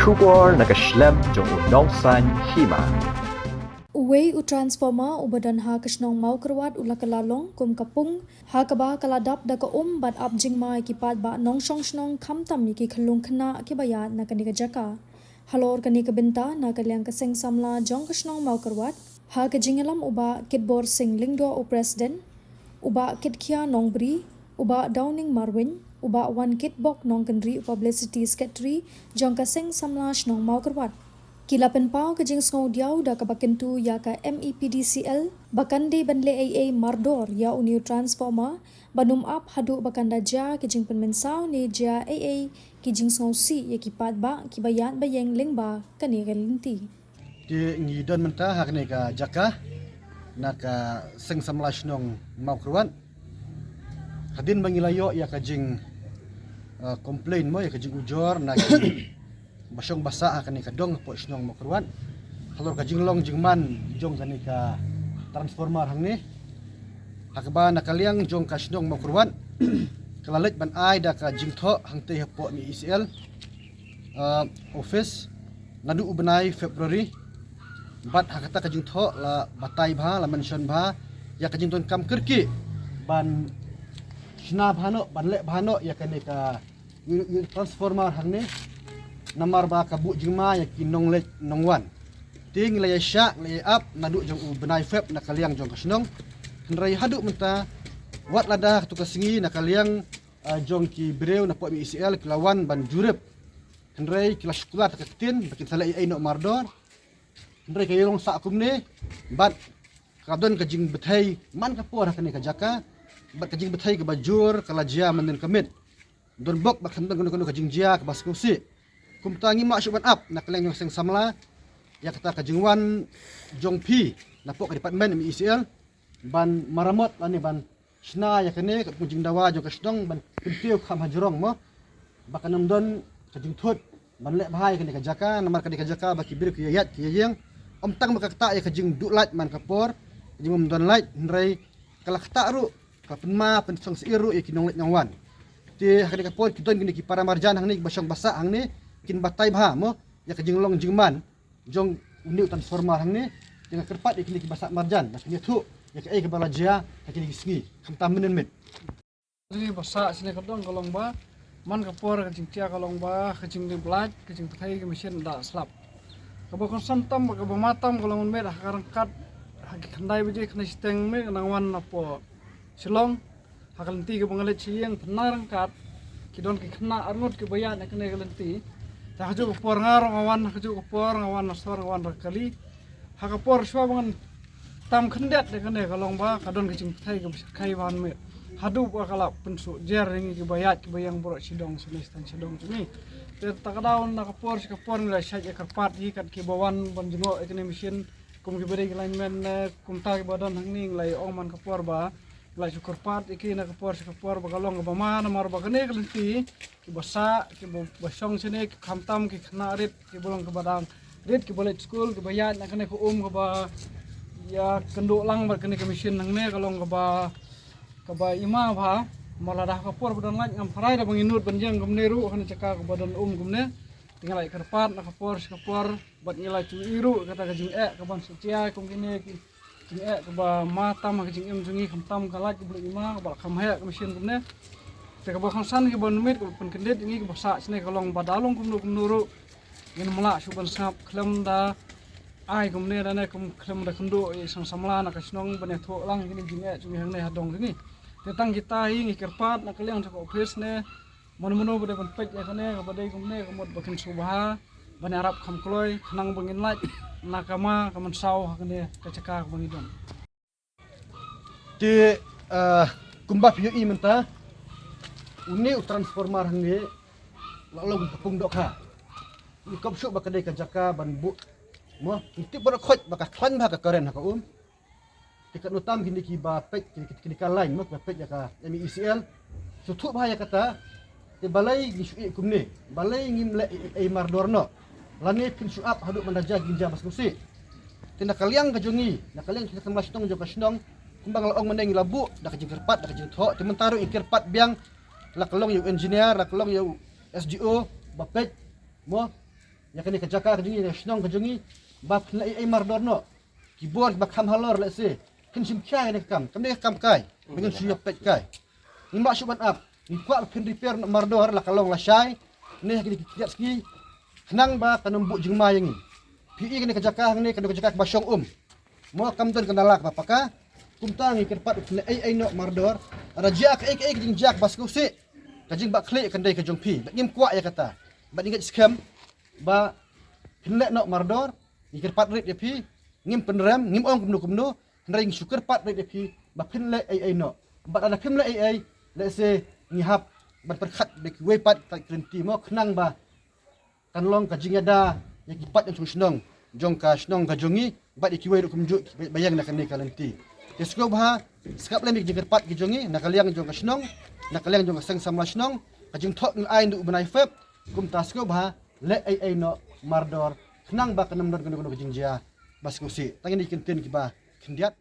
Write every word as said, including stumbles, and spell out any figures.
Khubor na ka shlem jong u nongsaiñ hima. Uwei u transformer uba don ha ka shnong Mawkyrwat u la kylla long kum ka pung ha kaba ka la dap da ka um bad ap jingma ïa ki paidbah nongshong shnong khamtam ïa ki khyllung khynnah kiba ïaid na kane ka jaka. Halor kane ka bynta na ka liang ka seng samla jong ka shnong Mawkyrwat, ha ka jingïalam u Bah Kitbor Singh Lyngdoh u president, u Bah Kitkhia Nongbri, u Bah Downing Marwein, u Bah Wankitbok Nongkynrih u publicity secretary jong ka seng samla shnong Mawkyrwat, ki la pynpaw ka jingsngewdiaw da kaba kyntu ïa ka M E P D C L ba kan dei ban leh ei ei mardor ïa une u transformer ban ym ap haduh ba kan da jia ki jingpynmynsaw ne jia ei ei ki jingsngewsih ïa ki paidbah kiba ïaid ba ïeng lyngba kane ka lynti. Te ngi don mynta ha kane ka jaka na ka seng samla shnong Mawkyrwat. Hadien ba ngi la ïoh ïa ka jing, uh, complain mo, ïa ka jingujor na ki ba shong ba sah ha kane ka dong hapoh shnong Mawkyrwat halor ka jinglong jingman jong kane ka transformer hangne. Ha kaba na ka liang jong ka shnong Mawkyrwat ka la leit ban ai da ka jingthoh hangtei hapoh M E E C L, uh, office naduh u bnai February. Bad ha kata ka jingthoh la batai bha, la mention bha ïa ka jingdonkam kyrkieh ban shna bha noh, ban leh bha noh ïa kane ka ïa, ïa transformer hangne. Namar ba ka buh jingma ïa ki nongleit nongwan. Te ngi la ïa shah, la ïa ap naduh jong u bnai Feb na ka liang jong ka shnong. Hynrei haduh mynta wat lada ha katu ka sngi na ka liang, ah, jong ki briew na poh M E E C L ki la wan ban jurip. Hynrei ki la shu kular ta ka ktien ba kin sa leh ei ei noh mardor. Hynrei ka ïa long sah kumne bad ka don ka jingbthei man ka por ha kane ka jaka bad ka jingbthei kaba jur ka la jia mynnin ka miet. Don bok ba kan don kano kano ka jingjia kaba sngewsih. Kumta ngim lah shuh ban ap na ka liang jong seng samla ïa kata ka jingwan jong phi na poh ka department M E E C L ban maramot lane ban shna ïa kane ka jingdawa jong ka shnong ban kyntiew kham hajrong mo ba kan ym don ka jingthut ban leh bha ïa kane ka jaka. Namar kane ka jaka ba ki briew ki ïa ïaid ki ïa ïeng, ym tang ba ka ktah ïa ka jingduh light man ka por, ka jingym don light, hynrei ka la ktah ruh, ka la pynma pynsngewsih ruh ïa ki nongleit nongwan. Te ha kane ka por ki don kine ki para marjan hangne kiba shong ba sah hangne kin batai bha mo ïa ka jinglong jingman jong une u transformer hangne. Te nga kyrpad ïa kine kiba sah marjan ba kin ïathuh ïa kaei kaba la jia ha kine ki sngi khamtam mynnin miet. Kine ba sah shane ka dong ka long ba man ka por ka jingtia ka long ba ka jinglip light, ka jingbthei ka machine da slap. Kaba kongsan tam, kaba ma tam ka long mynmiet ha ka ryngkat ha ki khyndai baje khyndai shiteng mynmiet ka nang wan na poh Shillong. Ha ka lynti kaba nga leit sha ïing, pynna ryngkat ki don ki khynnah arngut kiba ïaid na kane ka lynti. Te ha kajuh ka por nga ruh nga wan, ha kajuh ka por nga wan na sor, nga wan da ka kali. Ha ka por shuwa ba ngan tam khyndiat ïa kane ka long ba ka don ka jingbthei kaba shyrkhei ban mih haduh ba ka la pynsuk jer ïa ngi kiba ïaid kiba ïeng baroh shadong shane, shadong shane. Te ta ka daw na ka por sha ka por ngi la shait ïa kyrpad ïa kat kiba wan ban jngoh ïa kane machine, kum kiba dei ki lineman ne kumta kiba don hangne, ngi la ong man ka por ba ngi la shu kyrpad ïa ki na ka por sha ka por ba ka long kaba ma, namar ba kane ka lynti kiba sah, kiba, ba shong shane, ki khamtam ki khynnah rit, kiba long kiba dang rit, kiba leit skul, kiba ïaid na kane ka um kaba ïakynduh lang bad kane ka machine nangne, ka long kaba, kaba ima bha. Ma lada ha ka por ba don light ngam phrai da ba ngi nud ban ïeng kumne ruh ha kane ka jaka kaba don um kumne. Te ngi la kyrpad na ka por sha ka por bad ngi la ju ïohi ruh kata ka jingeh kaban sa jia kum kine ki jingeh kaba ma tam ha ka jingim jong ngi, khamtam ka light kaba la ima, kaba la kham heh ka machine kumne. Te kaba kongsan kiba mynmiet kaba pynkyndit ïa ngi kiba sah shane ka long ba da long kumno kumno ruh ngin ym lah shuh ban sngap khlem da ai kumne da ne kum khlem da kynduh ïa i seng samla na ka shnong ban ïathuh lang ïa kine ki jingeh jong ngi hangne ha dong jong ngi. Te tang kita hi ngi kyrpad na ka liang jong ka office ne mano mano ba dei ban peit ïa kane kaba dei kumne ka mut ba kin sngewbha ban ïarap kham kloi khnang ba ngin lait na ka ma ka mynsaw ha kane ka jaka kaba ngi don. Te, ah, kumba phi ïohi mynta une u transformer hangne la long ka pung dohkha. Ngi kop shuh ba ka dei ka jaka ban buh mo, ngi tip baroh khoit ba ka khlaiñ bha ka current ha ka um. Te katno tam kine kiba peit, kine, kine, kine ka line mo, kiba peit ïa ka M E E C L. Sngewthuh bha ïa kata. Te balei ngi shu ïeh kumne, balei ngim leh ei ei mardor noh, lane phin shu ap haduh ban da jia ki jingjia ba sngewsih. Te na ka liang ka jong ngi, na ka liang ka samla shnong jong ka shnong, kumba nga la ong mynne ngi la buh da ka jingkyrpad, da ka jingthoh. Te mynta ruh ngi kyrpad biang, la ka long ïa u engineer, la ka long ïa u S D O ba peit mo, ïa kane ka jaka ka jong ngi, ïa ka shnong ka jong ngi, ba phin leh ei ei mardor noh. Ki bor kiba kham halor lehse kin shim khia ïa kane ka kam, kam ne ka kam kai, ba ngin shu ïa peit kai. Ngim lah shuh ban ap, ngi kwah ba phin repair noh mardor la ka long la shai, ne ha kine ki khyndiat sngi, khnang ba kan ym buh jingma ïa ngi. Phi i kane ka jaka hangne, kane ka jaka kaba shong um. Mo kam don ka nala kaba paka, kumta ngi kyrpad phin leh ei ei noh mardor. Lada jia kaei kaei ka jingjia kaba sngewsih, ka jingbakla kan dei ka jong phi. Bad ngim kwah ïa kata. Bad ngi ngeit skhem ba phin leh noh mardor, ngi kyrpad rit ïa phi, ngim pynrem, ngim ong kumno kumno, hynrei ngi shu kyrpad rit ïa phi ba phin leh ei ei noh. Bad lada phim leh ei ei, lehse ngi hap ban pyrkhat da kiwei pat ki lynti mo, khnang ba kan long ka jingïada ïa ki paid jong shnong, jong ka shnong ka jong ngi, bad ïa kiwei ruh kumjuh ba ïeng na kane ka lynti. Te sngewbha, sngap lem ïa ki jingkyrpad ki jong ngi, na ka liang jong ka shnong, na ka liang jong ka seng samla shnong, ka jingthoh ngi ai naduh u bnai Feb, kumta sngewbha leh ei ei noh mardor, khnang ba kan ym don kano kano ka jingjia ba sngewsih. Tang kine ki kyntien kiba khyndiat.